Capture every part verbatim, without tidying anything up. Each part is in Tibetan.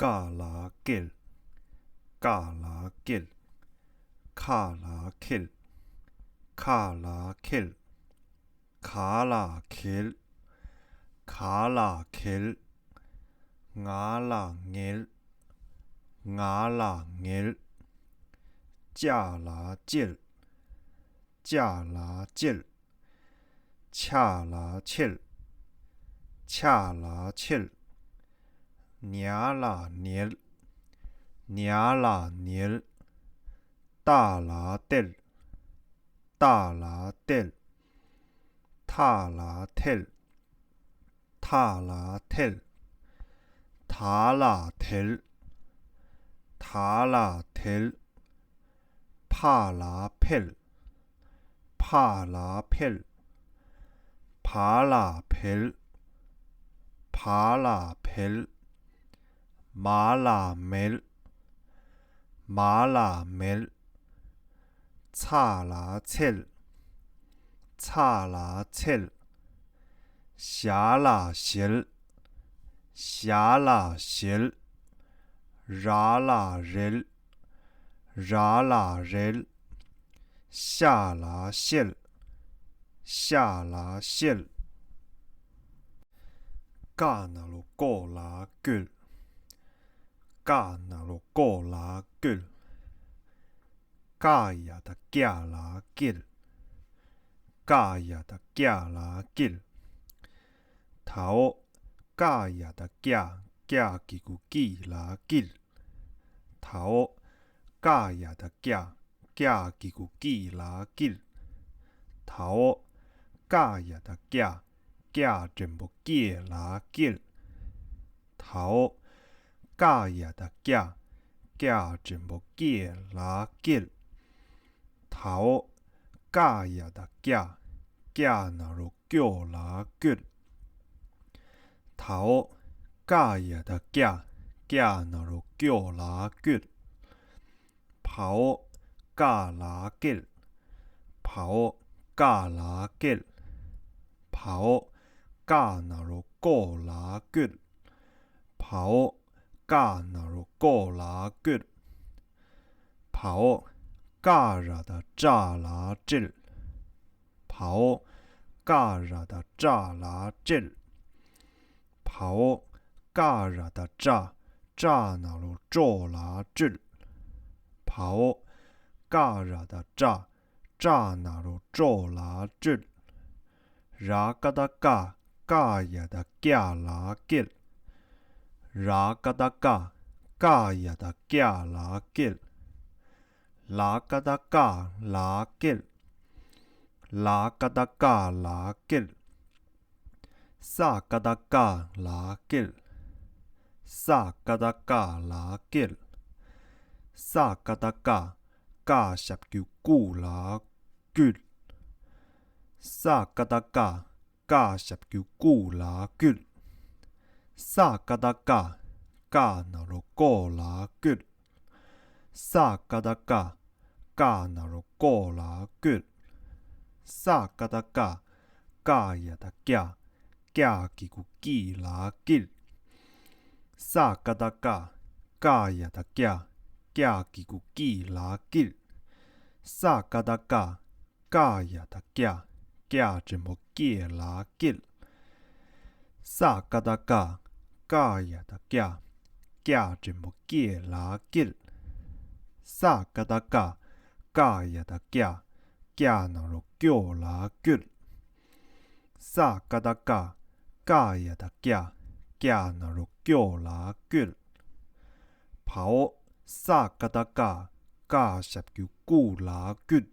ཀ་ལ་ཀེལ། ཀ་ལ་ཀེལ། ཁ་ལ་ཁེལ། ཁ་ལ་ཁེལ། ག་ལ་གེལ། ག་ལ་གེལ། ང་ལ་ངེལ། ང་ལ་ངེལ། ཅ་ལ་ཅེལ། ཅ་ལ་ཅེལ། ཆ་ལ་ཆེལ། ཆ་ལ་ཆེལ། ཉ་ལ་ཉེལ། ཉ་ལ་ཉེལ། ཏ་ལ་ཏེལ། ཏ་ལ་ཏེལ། ཐ་ལ་ཐེལ། ཐ་ལ་ཐེལ། ད་ལ་དེལ། ད་ལ་དེལ། ཕ་ལ་ཕེལ། ཕ་ལ་ཕེལ། བ་ལ་བེལ། བ་ལ་བེལ། མ་ལ་མེལ། མ་ལ་མེལ། ཚ་ལ་ཚེལ། ཚ་ལ་ཚེལ། ཞ་ལ་ཞེལ། ཞ་ལ་ཞེལ། ར་ལ་རེལ། ར་ལ་རེལ། ཤ་ལ་ཤེལ། ཤ་ལ་ཤེལ། ཀ་ན་རོ་ཀོ་ལ་ཀོལ། ཀ་ན་རོ་ཀོ་ལ་ཀོལ། ཀ་ཡ་བཏགས་ཀྱ་ལ་ཀེལ། ཀ་ཡ་བཏགས་ཀྱ་ལ་ཀེལ། ད་འོ། ཀ་ཡ་བཏགས་ཀྱ། ཀྱ་གི་གུ་ཀྱི་ལ་ཀིལ། ད་འོ། ཀ་ཡ་བཏགས་ཀྱ། ཀྱ་གི་གུ་ཀྱི་ལ་ཀིལ། ད་འོ། ཀ་ཡ་བཏགས་ཀྱ། ཀྱ་འགྲེང་བུ་ཀྱེ་ལ་ཀེལ། ད་འོ། ཀ་ཡ་བཏགས་ཀྱ། ཀྱ་འགྲེང་བུ་ཀྱེ་ལ་ཀེལ། ད་འོ། ཀ་ཡ་བཏགས་ཀྱ། ཀྱ་ན་རོ་ཀྱོ་ལ་ཀྱོལ། ད་འོ། ཀ་ཡ་བཏགས་ཀྱ། ཀྱ་ན་རོ་ཀྱོ་ལ་ཀྱོལ། བ་འོ། ཀ་ལ་ཀེལ། བ་འོ། ཀ་ལ་ཀེལ། བ་འོ། ཀ་ན་རོ་ཀོ་ལ་ཀོལ། བ་འོ། ཀ་ན་རོ་ཀོ་ལ་ཀོལ། བ་འོ། ཀ་ར་བཏགས་ཀྲ་ལ་ཀྲེལ། བ་འོ། ཀ་ར་བཏགས་ཀྲ་ལ་ཀྲེལ། བ་འོ། ཀ་ར་བཏགས་ཀྲ། ཀྲ་ན་རོ་ཀྲོ་ལ་ཀྲོལ། བ་འོ། ཀ་ར་བཏགས་ཀྲ། ཀྲ་ན་རོ་ཀྲོ་ལ་ཀྲོལ། ར་ཀ་བཏགས་ཀ། ཀ་ཡ་བཏགས་ཀྱ་ལ་ཀྱལ། ར་ཀ་བཏགས་ཀ། ཀ་ཡ་བཏགས་ཀྱ་ལ་ཀྱལ། ལ་ཀ་བཏགས་ཀ་ལ་ཀེལ། ལ་ཀ་བཏགས་ཀ་ལ་ཀེལ། ས་ཀ་བཏགས་སྐ་ལ་སྐེལ། ས་ཀ་བཏགས་སྐ་ལ་སྐེལ། ས་ཀ་བཏགས་སྐ། སྐ་ཞབས་ཀྱུ་སྐུ་ལ་སྐུལ། ས་ཀ་བཏགས་སྐ། སྐ་ཞབས་ཀྱུ་སྐུ་ལ་སྐུལ། ས་ཀ་བཏགས་སྐ། སྐ་ན་རོ་སྐོ་ལ་སྐོལ། ས་ཀ་བཏགས་སྐ། སྐ་ན་རོ་སྐོ་ལ་སྐོལ། ས་ཀ་བཏགས་སྐ། སྐ་ཡ་བཏགས་སྐྱ། སྐྱ་གི་གུ་སྐྱི་ལ་སྐྱིལ། ས་ཀ་བཏགས་སྐ། སྐ་ཡ་བཏགས་སྐྱ། སྐྱ་གི་གུ་སྐྱི་ལ་སྐྱིལ། ས་ཀ་བཏགས་སྐ། སྐ་ཡ་བཏགས་སྐྱ། སྐྱ་འགྲེང་བུ་སྐྱེ་ལ་སྐྱེལ། ས་ཀ་བཏགས་སྐ། སྐ་ཡ་བཏགས་སྐྱ། སྐྱ་འགྲེང་བུ་སྐྱེ་ལ་སྐྱེལ། ས་ཀ་བཏགས་སྐ། སྐ་ཡ་བཏགས་སྐྱ། སྐྱ་ན་རོ་སྐྱོ་ལ་སྐྱོལ། ས་ཀ་བཏགས་སྐ། སྐ་ཡ་བཏགས་སྐྱ། སྐྱ་ན་རོ་སྐྱོ་ལ་སྐྱོལ། བའོ། ས་ཀ་བཏགས་སྐ། སྐ་ཞབས་ཀྱུ་སྐུ་ལ་སྐུལ།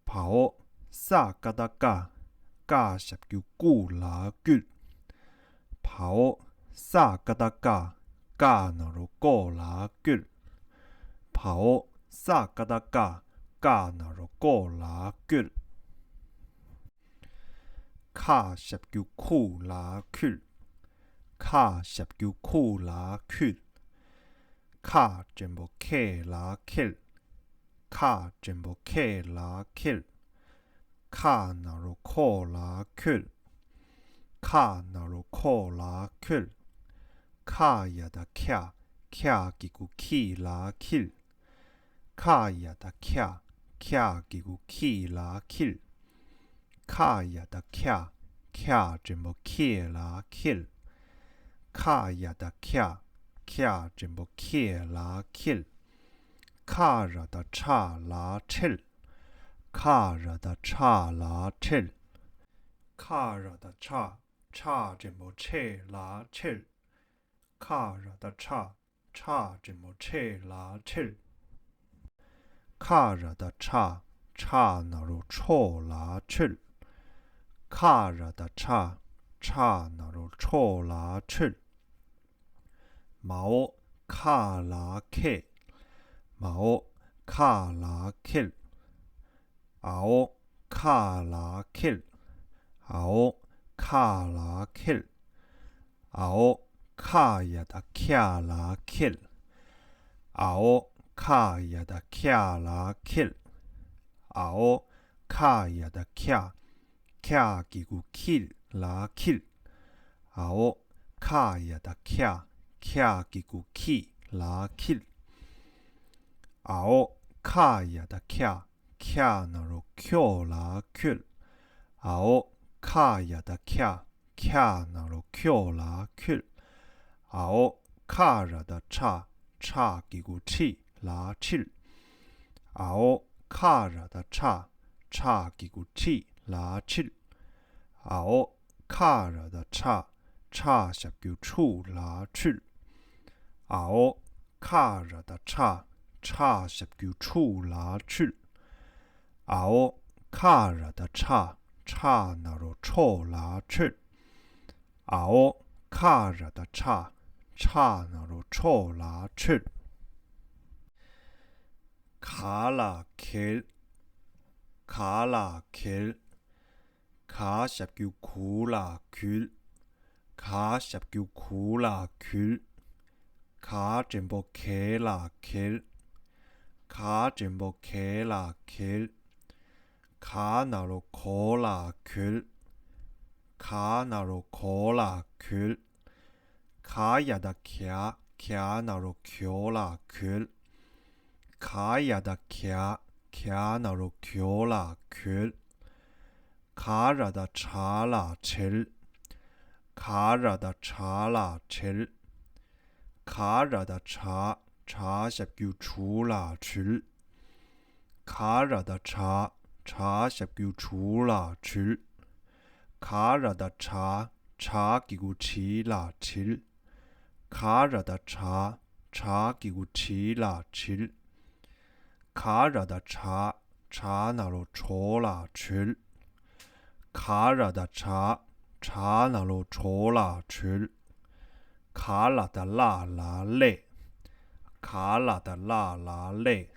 བའོ། ས་ཀ་བཏགས་སྐ། སྐ་ཞབས་ཀྱུ་སྐུ་ལ་སྐུལ། བའོ། ས་ཀ་བཏགས་སྐ། སྐ་ན་རོ་སྐོ་ལ་སྐུལ། བའོ། ས་ཀ་བཏགས་སྐ། སྐ་ན་རོ་སྐོ་ལ་སྐུལ། ཁ་ཞབས་ཀྱུ་ཁུ་ལ་ཁུལ། ཁ་ཞབས་ཀྱུ་ཁུ་ལ་ཁུལ། ཁ་འགྲེང་བུ་ཁེ་ལ་ཁེལ། ཁ་འགྲེང་བུ་ཁེ་ལ་ཁེལ། ཁ་ན་རོ་ཁོ་ལ་ཁོལ། ཁ་ན་རོ་ཁོ་ལ་ཁོལ། ཁ་ཡ་བཏགས་ཁྱ། ཁྱ་གི་གུ་ཁྱི་ལ་ཁྱིལ། ཁ་ཡ་བཏགས་ཁྱ། ཁྱ་གི་གུ་ཁྱི་ལ་ཁྱིལ། ཁ་ཡ་བཏགས་ཁྱ། ཁྱ་འགྲེང་བུ་ཁྱེ་ལ་ཁྱེལ། ཁ་ཡ་བཏགས་ཁྱ། ཁྱ་འགྲེང་བུ་ཁྱེ་ལ་ཁྱེལ། ཁ་ར་བཏགས་ཁྲ་ལ་ཁྲེལ། ཁ་ར་བཏགས་ཁྲ་ལ་ཁྲེལ། ཁ་ར་བཏགས་ཁྲ། ཁྲ་འགྲེང་བུ་ཁྲེ་ལ་ཁྲེལ། ཁ་ར་བཏགས་ཁྲ། ཁྲ་འགྲེང་བུ་ཁྲེ་ལ་ཁྲེལ། ཁ་ར་བཏགས་ཁྲ། ཁྲ་ན་རོ་ཁྲོ་ལ་ཁྲོལ། ཁ་ར་བཏགས་ཁྲ། ཁྲ་ན་རོ་ཁྲོ་ལ་ཁྲོལ། མ་འོག་ཁ་ལ་ཁད། མ་འོག་ཁ་ལ་ཁད། འ་འོག་ཁ་ལ་ཁད། འ་འོག་ཁ་ལ་ཁད། འ་འོག་ཁ་ཡ་བཏགས་ཁྱ་ལ་ཁྱད། འ་འོག་ཁ་ཡ་བཏགས་ཁྱ་ལ་ཁྱད། འ་འོག་ཁ་ཡ་བཏགས་ཁྱ། ཁྱ་གི་གུ་ཁྱི་ལ་ཁྱིལ། འ་འོག་ཁ་ཡ་བཏགས་ཁྱ། ཁྱ་གི་གུ་ཁྱི་ལ་ཁྱིལ། འ་འོག་ཁ་ཡ་བཏགས་ཁྱ། ཁྱ་ན་རོ་ཁྱོ་ལ་ཁྱོལ། འ་འོག་ཁ་ཡ་བཏགས་ཁྱ། ཁྱ་ན་རོ་ཁྱོ་ལ་ཁྱོལ། འ་འོག་ཁ་ར་བཏགས་ཁྲ། ཁྲ་གི་གུ་ཁྲི་ལ་ཁྲིལ། འ་འོག་ཁ་ར་བཏགས་ཁྲ། ཁྲ་གི་གུ་ཁྲི་ལ་ཁྲིལ། འ་འོག་ཁ་ར་བཏགས་ཁྲ། ཁྲ་ཞབས་ཀྱུ་ཁྲུ་ལ་ཁྲུལ། འ་འོག་ཁ་ར་བཏགས་ཁྲ། ཁྲ་ཞབས་ཀྱུ་ཁྲུ་ལ་ཁྲུལ། འ་འོག་ཁ་ར་བཏགས་ཁྲ། ཁྲ་ན་རོ་ཁྲོ་ལ་ཁྲོལ། འ་འོག་ཁ་ར་བཏགས་ཁྲ། ཁྲ་ན་རོ་ཁྲོ་ལ་ཁྲོལ། ག་ལ་གེལ། ག་ལ་གེལ། ག་ཞབས་ཀྱུ་གུ་ལ་གུལ། ག་ཞབས་ཀྱུ་གུ་ལ་གུལ། ག་འགྲེང་བུ་གེ་ལ་གེལ། ག་འགྲེང་བུ་གེ་ལ་གེལ། ག་ན་རོ་གོ་ལ་གོལ། ག་ན་རོ་གོ་ལ་གོལ། ག་ཡ་བཏགས་གྱ། གྱ་ན་རོ་གྱོ་ལ་གྱོལ། ག་ཡ་བཏགས་གྱ། གྱ་ན་རོ་གྱོ་ལ་གྱོལ། ག་ར་བཏགས་གྲ་ལ་གྲལ། ག་ར་བཏགས་གྲ་ལ་གྲལ། ག་ར་བཏགས་གྲ། གྲ་ཞབས་ཀྱུ་གྲུ་ལ་གྲུལ། ག་ར་བཏགས་གྲ། གྲ་ཞབས་ཀྱུ་གྲུ་ལ་གྲུལ། ག་ར་བཏགས་གྲ། གྲ་གི་གུ་གྲི་ལ་གྲིལ། ག་ར་བཏགས་གྲ། གྲ་གི་གུ་གྲི་ལ་གྲིལ། ག་ར་བཏགས་གྲ། གྲ་ན་རོ་གྲོ་ལ་གྲོལ། ག་ར་བཏགས་གྲ། གྲ་ན་རོ་གྲོ་ལ་གྲོལ། ག་ལ་བཏགས་གླ་ལ་གླས། ག་ལ་བཏགས་གླ་ལ་གླས།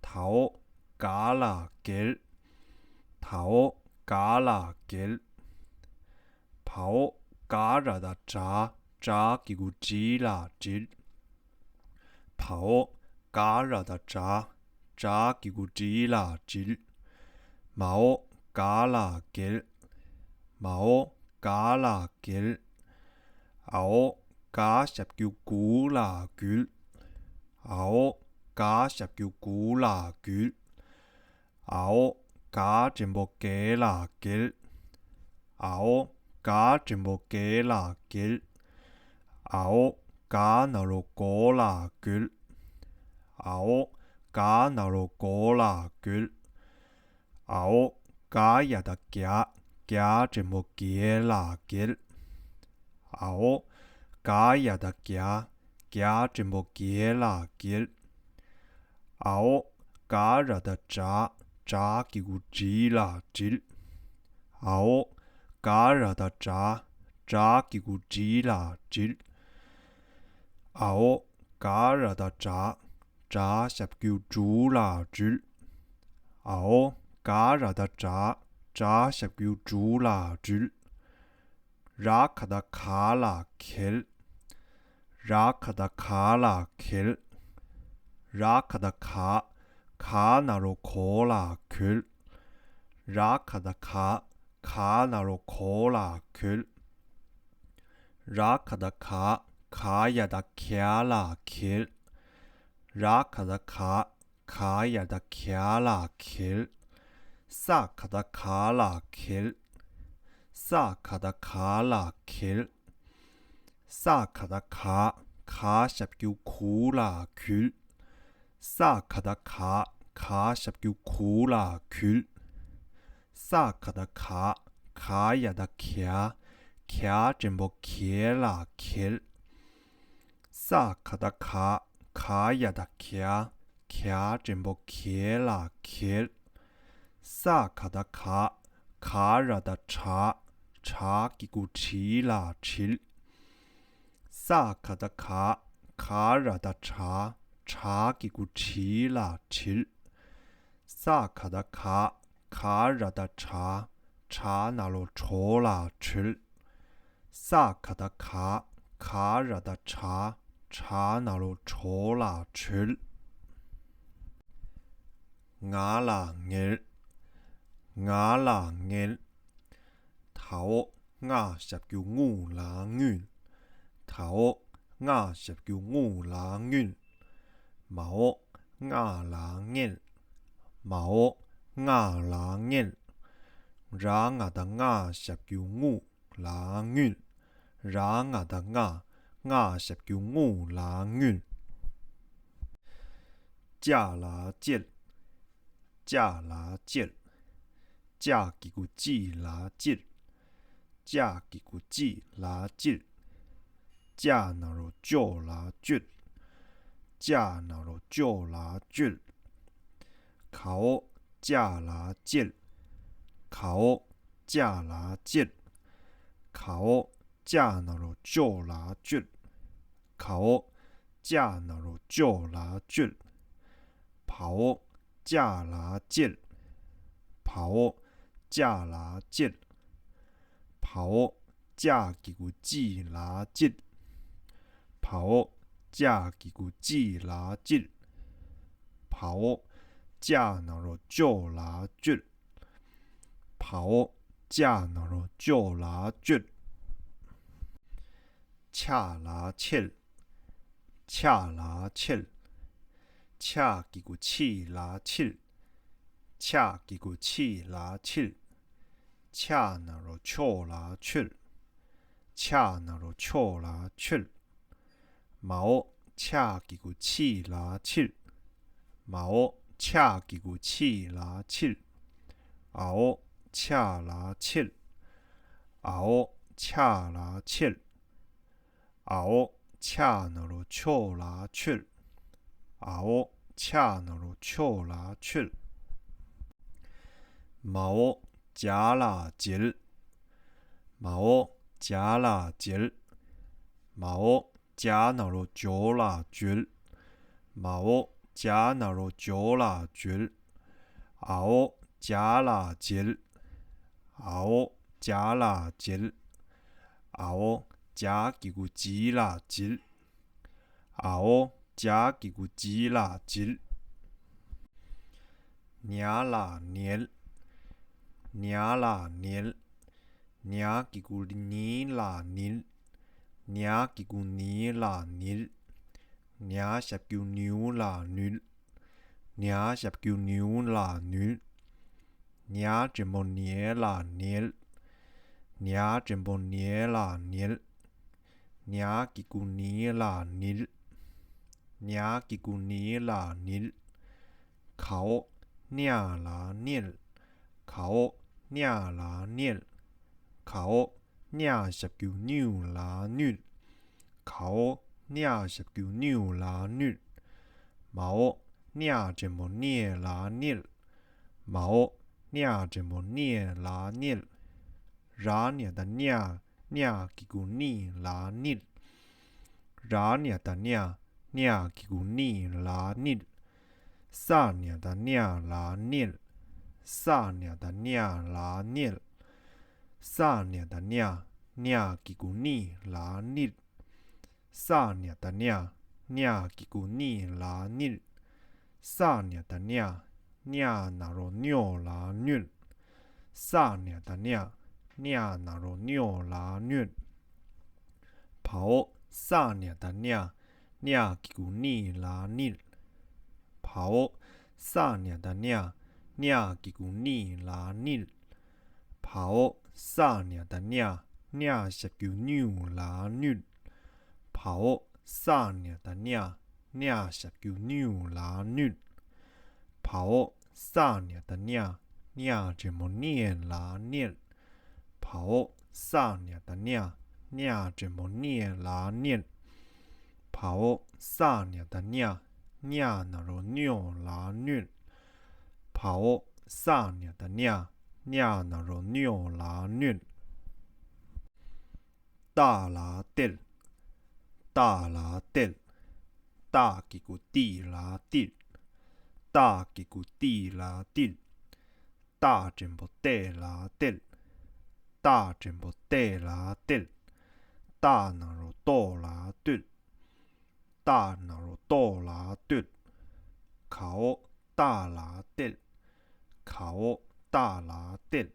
ད་འོག་ག་ལ་གེལ། ད་འོག་ག་ལ་གེལ། བ་འོག་ག་ར་བཏགས་གྲ། གྲ་གི་གུ་གྲི་ལ་གྲིལ། བ་འོག་ག་ར་བཏགས་གྲ། གྲ་གི་གུ་གྲི་ལ་གྲིལ། མ་འོག་ག་ལ་གེལ། མ་འོག་ག་ལ་གེལ། འ་འོག་ག་ཞབས་ཀྱུ་གུ་ལ་གུལ། འ་འོག་ག་ཞབས་ཀྱུ་གུ་ལ་གུལ། འ་འོག་ག་འགྲེང་བུ་གེ་ལ་གེལ། འ་འོག་ག་འགྲེང་བུ་གེ་ལ་གེལ། འ་འོག་ག་ན་རོ་གོ་ལ་གོལ། འ་འོག་ག་ན་རོ་གོ་ལ་གོལ། འ་འོག་ག་ཡ་བཏགས་གྱ། གྱ་འགྲེང་བུ་གྱེ་ལ་གྱེལ། འ་འོག་ག་ཡ་བཏགས་གྱ། གྱ་འགྲེང་བུ་གྱེ་ལ་གྱེལ། འ་འོག་ག་ར་བཏགས་གྲ། གྲ་གི་གུ་གྲི་ལ་གྲིལ། འ་འོག་ག་ར་བཏགས་གྲ། གྲ་གི་གུ་གྲི་ལ་གྲིལ། འ་འོག་ག་ར་བཏགས་གྲ། གྲ་ཞབས་ཀྱུ་གྲུ་ལ་གྲུལ། འ་འོག་ག་ར་བཏགས་གྲ། གྲ་ཞབས་ཀྱུ་གྲུ་ལ་གྲུལ། ར་ག་བཏགས་ག་ལ་གལ། ར་ག་བཏགས་ག་ལ་གལ། ར་ག་བཏགས་ག། ག་ན་རོ་གོ་ལ་གོལ། ར་ག་བཏགས་ག། ག་ན་རོ་གོ་ལ་གོལ། ར་ག་བཏགས་ག། ག་ཡ་བཏགས་གྱ་ལ་གྱེལ། ར་ག་བཏགས་གར། ག་ཡ་བཏགས་གྱ་ལ་གྱེལ། ས་ག་བཏགས་གར་ལ་གྱེལ། ས་ག་བཏགས་གར་ལ་གྱེལ། ས་ག་བཏགས་གར། ག་ཞབས་ཀྱུ་གུ་ལ་གྱུལ། ས་ག་བཏགས་གར། ག་ཞབས་ཀྱུ་གུ་ལ་གྱུལ། ས་ག་བཏགས་གར། ག་ཡ་བཏགས་གྱ། གྱ་འགྲེང་བུ་གྱེ་ལ་གྱེལ། ས་ག་བཏགས་གར། ག་ཡ་བཏགས་གྱ། གྱ་འགྲེང་བུ་གྱེ་ལ་གྱེལ། ས་ག་བཏགས་གར། ག་ར་བཏགས་གྲ། གྲ་གི་གུ་གྲི་ལ་གྲིལ། ས་ག་བཏགས་གར། ག་ར་བཏགས་གྲ། གྲ་གི་གུ་གྲི་ལ་གྲིལ། ས་ག་བཏགས་གར། ག་ར་བཏགས་གྲ། གྲ་ན་རོ་གྲོ་ལ་གྲོལ། ས་ག་བཏགས་གར། ག་ར་བཏགས་གྲ། གྲ་ན་རོ་གྲོ་ལ་གྲོལ། ང་ལ་ངལ། ང་ལ་ངལ། ད་འོག་ང་ཞབས་ཀྱུ་ངུ་ལ་ངུལ། ད་འོག་ང་ཞབས་ཀྱུ་ངུ་ལ་ངུལ། མ་འོག་ངལ་ལ་ངལ། མ་འོག་ངལ་ལ་ངལ། ར་ང་བཏགས་ངར་ཞབས་ཀྱུ་ངུ་ལ་ངུལ། ར་ང་བཏགས་ངར། ངར་ཞབས་ཀྱུ་ངུ་ལ་ངུལ། ཅ་ལ་ཅེལ། ཅ་ལ་ཅེལ། ཅ་གི་གུ་ཅི་ལ་ཅིར། ཅ་གི་གུ་ཅི་ལ་ཅིར། ཅ་ན་རོ་ཅོ་ལ་ཅོད། ཅ་ན་རོ་ཅོ་ལ་ཅོད། ག་འོག་ཅ་ལ་ཅེལ། ག་འོག་ཅ་ལ་ཅེལ། ག་འོག་ཅ་ན་རོ་ཅོ་ལ་ཅོད། ག་འོག་ཅ་ན་རོ་ཅོ་ལ་ཅོད། བ་འོག་ཅ་ལ་ཅེལ། བ་འོག་ཅ་ལ་ཅེལ། བ་འོག་ཅ་གི་གུ་ཅི་ལ་ཅིར། བ་འོག་ཅ་གི་གུ་ཅི་ལ་ཅིར། བ་འོག་ཅ་ན་རོ་ཅོ་ལ་ཅོད། བ་འོག་ཅ་ན་རོ་ཅོ་ལ་ཅོད། ཆ་ལ་ཆེལ། ཆ་ལ་ཆེལ། ཆ་གི་གུ་ཆི་ལ་ཆིལ། ཆ་གི་གུ་ཆི་ལ་ཆིལ། ཆ་ན་རོ་ཆོ་ལ་ཆོལ། ཆ་ན་རོ་ཆོ་ལ་ཆོལ། མ་འོག་ཆ་གི་གུ་ཆི་ལ་ཆིར། མ་འོག་ཆ་གི་གུ་ཆི་ལ་ཆིར། འ་འོག་ཆ་ལ་ཆེལ། འ་འོག་ཆ་ལ་ཆེལ། འ་འོག་ཆ་ན་རོ་ཆོ་ལ་ཆོལ། འ་འོག་ཆ་ན་རོ་ཆོ་ལ་ཆོལ། མ་འོག་ཇ་ལ་ཇལ། མ་འོག་ཇ་ལ་ཇལ། མ་འོག་ཇ་ན་རོ་ཇོ་ལ་ཇོལ། མ་འོག་ཇ་ན་རོ་ཇོ་ལ་ཇོལ། འ་འོག་ཇ་ལ་ཇལ། འ་འོག་ཇ་ལ་ཇལ། འ་འོག་ཇ་གི་གུ་ཇི་ལ་ཇིལ། འ་འོག་ཇ་གི་གུ་ཇི་ལ་ཇིལ། ཉ་ལ་ཉལ། ཉ་ལ་ཉལ། ཉ་གི་གུ་ཉི་ལ་ཉིལ། ཉ་གི་གུ་ཉི་ལ་ཉིལ། ཉ་ཞབས་ཀྱུ་ཉུ་ལ་ཉུལ། ཉ་ཞབས་ཀྱུ་ཉུ་ལ་ཉུལ། ཉ་འགྲེང་བུ་ཉེ་ལ་ཉེལ། ཉ་འགྲེང་བུ་ཉེ་ལ་ཉེལ། ཉ་གི་གུ་ཉི་ལ་ཉིལ། ཉ་གི་གུ་ཉི་ལ་ཉིལ། ག་འོག་ཉ་ལ་ཉལ། ག་འོག་ཉ་ལ་ཉལ། ག་འོག་ཉ་ཞབས་ཀྱུ་ཉུ་ལ་ཉུལ། ག་འོག་ཉ་ཞབས་ཀྱུ་ཉུ་ལ་ཉུལ། མ་འོག་ཉ་འགྲེང་བུ་ཉེ་ལ་ཉེལ། མ་འོག་ཉ་འགྲེང་བུ་ཉེ་ལ་ཉེལ། ར་ཉ་བཏགས་རྙ། རྙ་གི་གུ་རྙི་ལ་རྙིལ། ར་ཉ་བཏགས་རྙ། རྙ་གི་གུ་རྙི་ལ་རྙིལ། ས་ཉ་བཏགས་སྙ་ལ་སྙེལ། ས་ཉ་བཏགས་སྙ་ལ་སྙེལ། ས་ཉ་བཏགས་སྙ། སྙ་གི་གུ་སྙི་ལ་སྙིལ། ས་ཉ་བཏགས་སྙ། སྙ་གི་གུ་སྙི་ལ་སྙིལ། ས་ཉ་བཏགས་སྙ། སྙ་ན་རོ་སྙོ་ལ་སྙོལ། ས་ཉ་བཏགས་སྙ། སྙ་ན་རོ་སྙོ་ལ་སྙོལ། བ་འོག་ ས་ཉ་བཏགས་སྙ། སྙ་གི་གུ་སྙི་ལ་སྙིད། བའོ། ས་ཉ་བཏགས་སྙ། སྙ་གི་གུ་སྙི་ལ་སྙིད། བའོ། ས་ཉ་བཏགས་སྙ། སྙ་ཞབས་ཀྱུ་སྙུ་ལ་སྙུད། བའོ། ས་ཉ་བཏགས་སྙ། སྙ་ཞབས་ཀྱུ་སྙུ་ལ་སྙུད། བའོ། ས་ཉ་བཏགས་སྙ། སྙ་འགྲེང་བུ་སྙེ་ལ་སྙེད། བའོ། ས་ཉ་བཏགས་སྙ། སྙ་འགྲེང་བུ་སྙེ་ལ་སྙེད། བའོ། ས་ཉ་བཏགས་སྙ། སྙ་ན་རོ་སྙོ་ལ་སྙོད། བའོ། ས་ཉ་བཏགས་སྙ། སྙ་ན་རོ་སྙོ་ལ་སྙོད། ཏ་ལ་ཏད། ཏ་ལ་ཏད། ཏ་གི་གུ་ཏི་ལ་ཏིད། ཏ་གི་གུ་ཏི་ལ་ཏིད། ཏ་འགྲེང་བུ་ཏེ་ལ་ཏེད། ཏ་འགྲེང་བུ་ཏེ་ལ་ཏེད། ཏ་ན་རོ་ཏོ་ལ་ཏོད། ཏ་ན་རོ་ཏོ་ལ་ཏོད། གའོ། ཏ་ལ་ཏད། གའོ། ཏ་ལ་ཏད།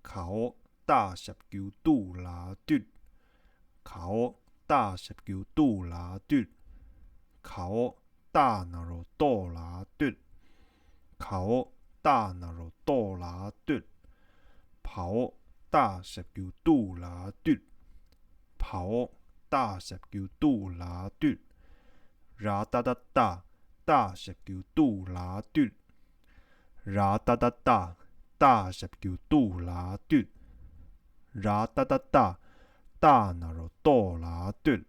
གའོ། ཏ་ཞབས་ཀྱུ་ཏུ་ལ་ཏུད། གའོ། ཏ་ཞབས་ཀྱུ་ཏུ་ལ་ཏུད། གའོ། ཏ་ན་རོ་ཏོ་ལ་ཏོད། གའོ། ཏ་ན་རོ་ཏོ་ལ་ཏོད། བའོ། ཏ་ཞབས་ཀྱུ་ཏུ་ལ་ཏུད། བའོ། ཏ་ཞབས་ཀྱུ་ཏུ་ལ་ཏུད། ར་ཏ་བཏགས་རྟ། རྟ་ཞབས་ཀྱུ་རྟུ་ལ་རྟུད། ར་ཏ་བཏགས་རྟ། རྟ་ཞབས་ཀྱུ་རྟུ་ལ་རྟུད། ར་ཏ་བཏགས་རྟ། རྟ་ན་རོ་རྟོ་ལ་རྟོད།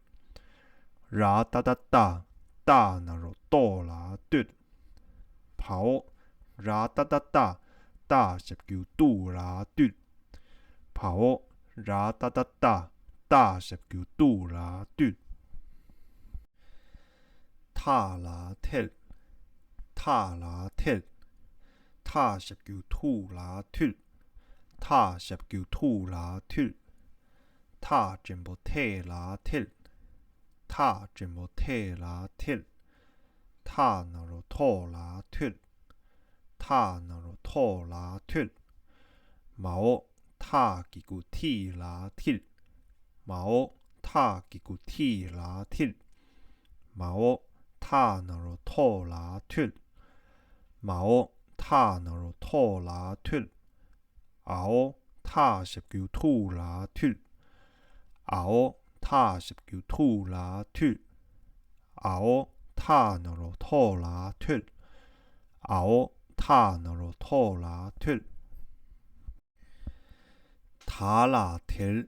ར་ཏ་བཏགས་རྟ། རྟ་ན་རོ་རྟོ་ལ་རྟོད། བའོ། ར་ཏ་བཏགས་རྟ། རྟ་ཞབས་ཀྱུ་རྟུ་ལ་རྟུད། བའོ། ར་ཏ་བཏགས་རྟ། རྟ་ཞབས་ཀྱུ་རྟུ་ལ་རྟུད། ཐ་ལ་ཐད། ཐ་ལ་ཐད། ཐ་ཞབས་ཀྱུ་ཐུ་ལ་ཐུད། ཐ་ཞབས་ཀྱུ་ཐུ་ལ་ཐུད། ཐ་འགྲེང་བུ་ཐེ་ལ་ཐེད། ཐ་འགྲེང་བུ་ཐེ་ལ་ཐེད། ཐ་ན་རོ་ཐོ་ལ་ཐོད། ཐ་ན་རོ་ཐོ་ལ་ཐོད། མའོ། ཐ་གི་གུ་ཐི་ལ་ཐིད། མའོ། ཐ་གི་གུ་ཐི་ལ་ཐིད། མའོ། ཐ་ན་རོ་ཐོ་ལ་ཐོད། མའོ། ཐ་ན་རོ་ཐོ་ལ་ཐོད། ཨའོ། ཐ་ཞབས་ཀྱུ་ཐུ་ལ་ཐུད། ཨའོ། ཐ་ཞབས་ཀྱུ་ཐུ་ལ་ཐུད། ཨའོ། ཐ་ན་རོ་ཐོ་ལ་ཐོད། ཨའོ། ཐ་ན་རོ་ཐོ་ལ་ཐོད། ད་ལ་དལ།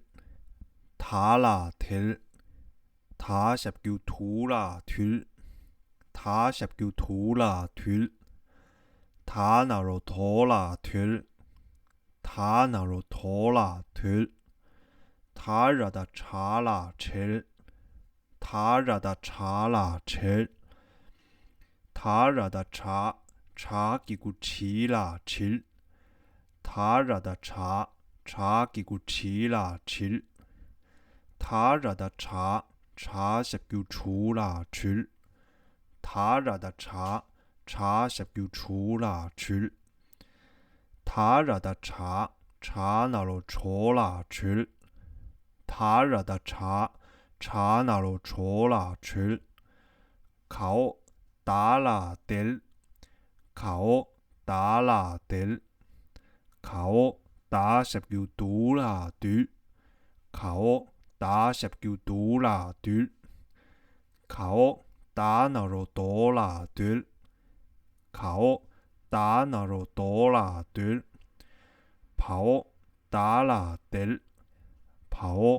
ད་ལ་དལ། ད་ཞབས་ཀྱུ་དུ་ལ་དུལ། ད་ཞབས་ཀྱུ་དུ་ལ་དུལ། ད་ན་རོ་དོ་ལ་དོལ། ད་ན་རོ་དོ་ལ་དོལ། ད་ར་བཏགས་དྲ་ལ་དྲལ། ད་ར་བཏགས་དྲ་ལ་དྲལ། ད་ར་བཏགས་དྲ། དྲ་གི་གུ་དྲི་ལ་དྲིལ། ད་ར་བཏགས་དྲ། དྲ་གི་གུ་དྲི་ལ་དྲིལ། ད་ར་བཏགས་དྲ། དྲ་ཞབས་ཀྱུ་དྲུ་ལ་དྲུལ། ད་ར་བཏགས་དྲ། དྲ་ཞབས་ཀྱུ་དྲུ་ལ་དྲུལ། ད་ར་བཏགས་དྲ། དྲ་ན་རོ་དྲོ་ལ་དྲོལ། ད་ར་བཏགས་དྲ། དྲ་ན་རོ་དྲོ་ལ་དྲོལ། གའོ། ད་ལ་དལ། གའོ། ད་ལ་དལ། གའོ། ད་ཞབས་ཀྱུ་དུ་ལ་དུལ། གའོ། ད་ཞབས་ཀྱུ་དུ་ལ་དུལ། གའོ། ད་ན་རོ་དོ་ལ་དོལ། གའོ། ད་ན་རོ་དོ་ལ་དོལ། བའོ། ད་ལ་དལ། བའོ།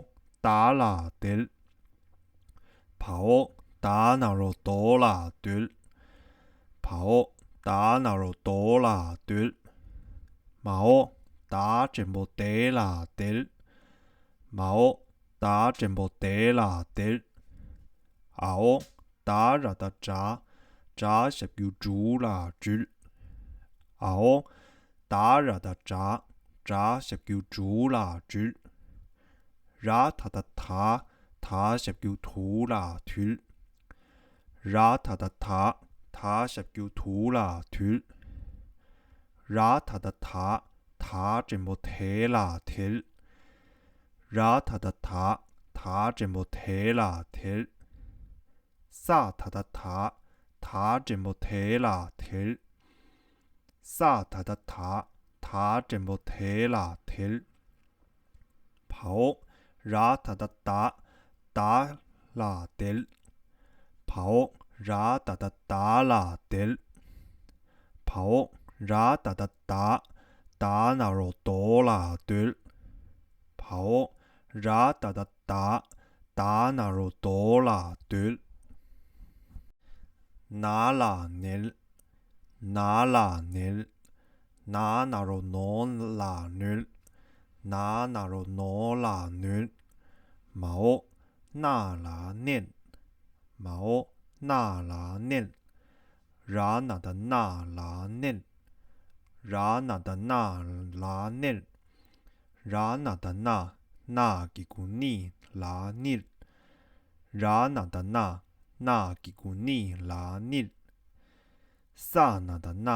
ད་ལ་དལ། བའོ། ད་ན་རོ་དོ་ལ་དོལ། བའོ། ད་ན་རོ་དོ་ལ་དོལ། མའོ། ད་འགྲེང་བུ་དེ་ལ་དེལ། མའོ། ད་འགྲེང་བུ་དེ་ལ་དེལ། ཨའོ། ད་ར་བཏགས་དྲ། དྲ་ཞབས་ཀྱུ་དྲུ་ལ་དྲུལ། ཨའོ། ད་ར་བཏགས་དྲ། དྲ་ཞབས་ཀྱུ་དྲུ་ལ་དྲུལ། ར་ད་བཏགས་ད། ད་ཞབས་ཀྱུ་དུ་ལ་དུལ། ར་ད་བཏགས་ད། ད་ཞབས་ཀྱུ་དུ་ལ་དུལ། ར་ད་བཏགས་ད། ད་འགྲེང་བུ་དེ་ལ་དེལ། ར་ད་བཏགས་ད། ད་འགྲེང་བུ་དེ་ལ་དེར། ས་ད་བཏགས་ད། ད་འགྲེང་བུ་དེ་ལ་དེར། ས་ད་བཏགས་ད། ད་འགྲེང་བུ་དེ་ལ་དེར། བའོ། ར་ད་བཏགས་རྡ། རྡ་ལ་དེར། བའོ། ར་ད་བཏགས་རྡ་ལ་དེར། བའོ། ར་ད་བཏགས་རྡ། རྡ་ན་རོ་རྡོ་ལ་དོར། བའོ། ར་ད་བཏགས་རྡ། རྡ་ན་རོ་རྡོ་ལ་དོར། ན་ལ་ནེར། ན་ལ་ནེར། ན་ན་རོ་ནོ་ལ་ནོར། ན་ན་རོ་ནོ་ལ་ནོར། མའོ། ན་ལ་ནེར། མའོ། ན་ལ་ནེར། ར་ན་བཏགས་རྣ་ལ་རྣེར། ར་ན་བཏགས་རྣ་ལ་རྣེར། ར་ན་བཏགས་རྣ། རྣ་གི་གུ་རྣི་ལ་རྣིར། ར་ན་བཏགས་རྣ། རྣ་གི་གུ་རྣི་ལ་རྣིར། ས་ན་བཏགས་སྣ།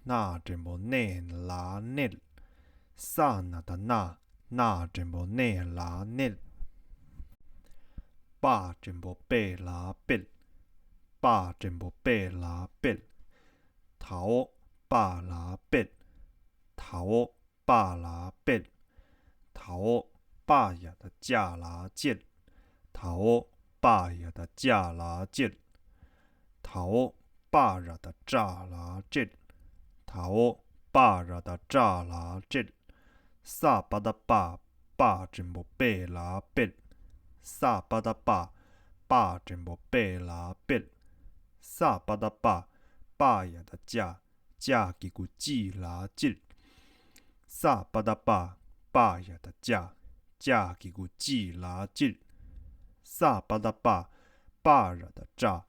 སྣ་འགྲེང་བུ་སྣེ་ལ་སྣེར། ས་ན་བཏགས་སྣ། སྣ་འགྲེང་བུ་སྣེ་ལ་སྣེར། པ་འགྲེང་བུ་པེ་ལ་པེར། པ་འགྲེང་བུ་པེ་ལ་པེར། དའོ། པ་ལ་པེར། དའོ། པ་ལ་པེར། དའོ། པ་ཡ་བཏགས་པྱ་ལ་པྱེར། དའོ། པ་ཡ་བཏགས་པྱ་ལ་པྱེར། དའོ། པ་ར་བཏགས་པྲ་ལ་པྲེར། དའོ། པ་ར་བཏགས་པྲ་ལ་པྲེར། ས་པ་བཏགས་སྤ། སྤ་འགྲེང་བུ་སྤེ་ལ་སྤེར། ས་པ་བཏགས་སྤ། སྤ་འགྲེང་བུ་སྤེ་ལ་སྤེར། ས་པ་བཏགས་སྤ། པ་ཡ་བཏགས་པྱ། པྱ་གི་གུ་པྱི་ལ་པྱིར། ས་པ་བཏགས་སྤ། སྤ་ཡ་བཏགས་པྱ། པྱ་གི་གུ་པྱི་ལ་པྱིར། ས་པ་བཏགས་སྤ། སྤ་ར་བཏགས་སྤྲ་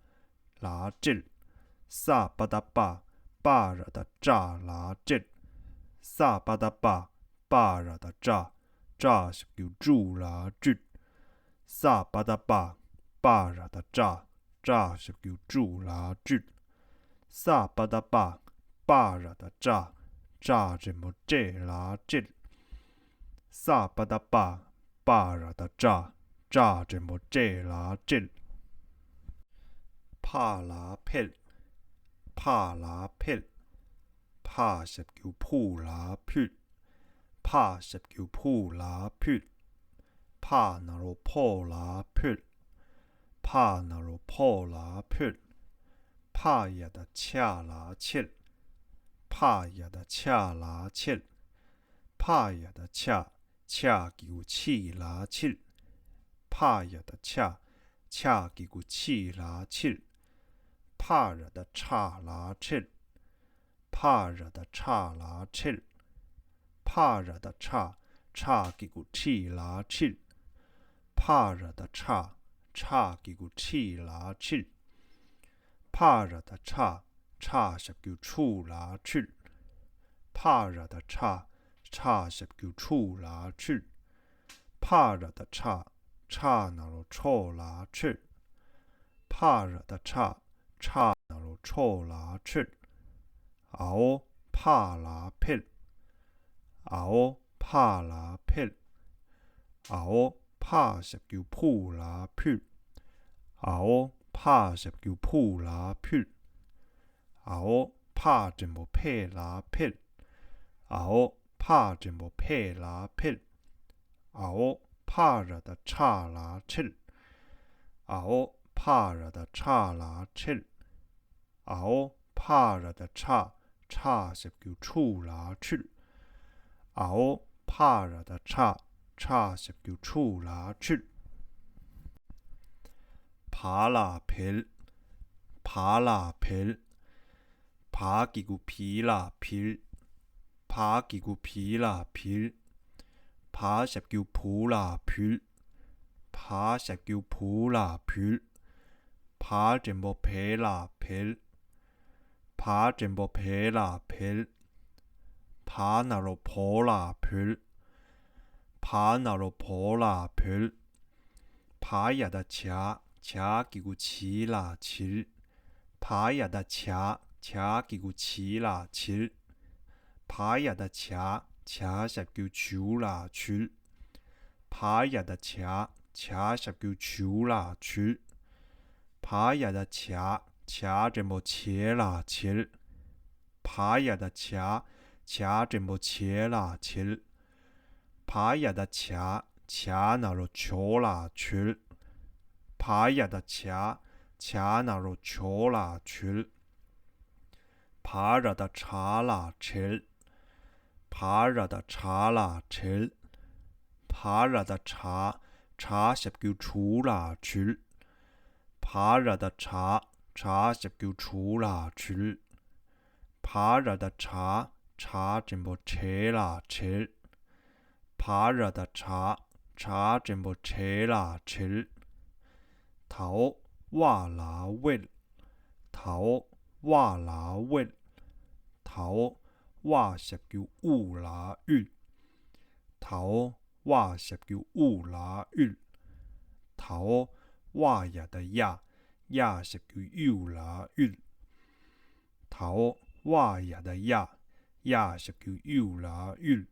ལ་སྤྲེར། ས་པ་བཏགས་སྤ། སྤ་ར་བཏགས་སྤྲ་ལ་སྤྲེར། ས་པ་བཏགས་སྤ། སྤ་ར་བཏགས་སྤྲ། སྤྲ་ཞབས་ཀྱུ་སྤྲུ་ལ་སྤྲུར། ས་པ་བཏགས་སྤ། སྤ་ར་བཏགས་སྤྲ། སྤྲ་ཞབས་ཀྱུ་སྤྲུ་ལ་སྤྲུར། ས་པ་བཏགས་སྤ། སྤ་ར་བཏགས་སྤྲ། སྤྲ་འགྲེང་བུ་སྤྲེ་ལ་སྤྲེར། ས་པ་བཏགས་སྤ། སྤ་ར་བཏགས་སྤྲ། སྤྲ་འགྲེང་བུ་སྤྲེ་ལ་སྤྲེར། ཕ་ལ་ཕེར། ཕ་ལ་ཕེར། ཕ་ཞབས་ཀྱུ་ཕུ་ལ་ཕུར། ཕ་ཞབས་ཀྱུ་ཕུ་ལ་ཕུར། ཕ་ན་རོ་ཕོ་ལ་ཕོར། ཕ་ན་རོ་ཕོ་ལ་ཕོར། ཕ་ཡ་བཏགས་ཕྱ་ལ་ཕྱེར། ཕ་ཡ་བཏགས་ཕྱ་ལ་ཕྱེར། ཕ་ཡ་བཏགས་ཕྱ། ཕྱ་གི་གུ་ཕྱི་ལ་ཕྱིར། ཕ་ཡ་བཏགས་ཕྱ། ཕྱ་གི་གུ་ཕྱི་ལ་ཕྱིར། ཕ་ར་བཏགས་ཕྲ་ལ་ཕྲེར། ཕ་ར་བཏགས་ཕྲ་ལ་ཕྲེར། ཕ་ར་བཏགས་ཕྲ། ཕྲ་གི་གུ་ཕྲི་ལ་ཕྲིར། ཕ་ར་བཏགས་ཕྲ། ཕྲ་གི་གུ་ཕྲི་ལ་ཕྲིར། ཕ་ར་བཏགས་ཕྲ། ཕྲ་ཞབས་ཀྱུ་ཕྲུ་ལ་ཕྲུར། ཕ་ར་བཏགས་ཕྲ། ཕྲ་ཞབས་ཀྱུ་ཕྲུ་ལ་ཕྲུར། ཕ་ར་བཏགས་ཕྲ། ཕྲ་ན་རོ་ཕྲོ་ལ་ཕྲོར། ཕ་ར་བཏགས་ཕྲ། ཕྲ་ན་རོ་ཕྲོ་ལ་ཕྲོར། འའོ་ཕ་ལ་ཕེར། འའོ་ཕ་ལ་ཕེར། འའོ་ཕ་ཞབས་ཀྱུ་ཕུ་ལ་ཕུར། འའོ་ཕ་ཞབས་ཀྱུ་ཕུ་ལ་ཕུར། འའོ་ཕ་འགྲེང་བུ་ཕེ་ལ་ཕེར། འའོ་ཕ་འགྲེང་བུ་ཕེ་ལ་ཕེར། འའོ་ཕ་ར་བཏགས་ཕྲ་ལ་ཕྲེར། འའོ་ཕ་ར་བཏགས་ཕྲ་ལ་ཕྲེར། འའོ་ཕ་ར་བཏགས་ཕྲ། ཕྲ་ཞབས་ཀྱུ་ཕྲུ་ལ་ཕྲུར། འའོ་ཕ་ར་བཏགས་ཕྲ། ཕྲ་ཞབས་ཀྱུ་ཕྲུ་ལ་ཕྲུར། བ་ལ་བེར། བ་ལ་བེར། བ་གི་གུ་བི་ལ་བིར། བ་གི་གུ་བི་ལ་བིར། བ་ཞབས་ཀྱུ་བུ་ལ་བུར། བ་ཞབས་ཀྱུ་བུ་ལ་བུར། བ་འགྲེང་བུ་བེ་ལ་བེར། བ་འགྲེང་བུ་བེ་ལ་བེར། བ་ན་རོ་བོ་ལ་བོར། བ་ན་རོ་བོ་ལ་བོར། བ་ཡ་བཏགས་བྱ། བྱ་གི་གུ་བྱི་ལ་བྱིར། བ་ཡ་བཏགས་བྱ། བྱ་གི་གུ་བྱི་ལ་བྱིར། བ་ཡ་བཏགས་བྱ། བྱ་ཞབས་ཀྱུ་བྱུ་ལ་བྱུར། བ་ཡ་བཏགས་བྱ། ཇ་ཞབས་ཀྱུ་ཇུ་ལ་ཇུལ། བ་ཡ་བཏགས་བྱ། བྱ་འགྲེང་བུ་བྱེ་ལ་བྱེལ། བ་ཡ་བཏགས་བྱ། བྱ་འགྲེང་བུ་བྱེ་ལ་བྱེལ། བ་ཡ་བཏགས་བྱ། བྱ་ན་རོ་བྱོ་ལ་བྱོལ། བ་ཡ་བཏགས་བྱ། བྱ་ན་རོ་བྱོ་ལ་བྱོལ། བ་ར་བཏགས་བྲ་ལ་བྲེལ། བ་ར་བཏགས་བྲ་ལ་བྲེལ། བ་ར་བཏགས་བྲ། བྲ་ཞབས་ཀྱུ་བྲུ་ལ་བྲུལ། བ་ར་བཏགས་བྲ། བྲ་ཞབས་ཀྱུ་བྲུ་ལ་བྲུལ། བ་ར་བཏགས་བྲ། བྲ་འགྲེང་བུ་བྲེ་ལ་བྲེལ། བ་ར་བཏགས་བྲ། བྲ་འགྲེང་བུ་བྲེ་ལ་བྲེལ། དའོ་ཝ་ལ་ཝེལ། དའོ་ཝ་ལ་ཝེལ། དའོ་ཝ་ཞབས་ཀྱུ་ཝུ་ལ་ཝུལ། དའོ་ཝ་ཞབས་ཀྱུ་ཝུ་ལ་ཝུལ། དའོ་ཝ་ཡ་བཏགས་ཡ། ཡ་ཞབས་ཀྱུ་ཡུ་ལ་ཡུལ། དའོ་ཝ་ཡ་བཏགས་ཡ། ཡ་ཞབས་ཀྱུ་ཡུ་ལ་ཡུལ།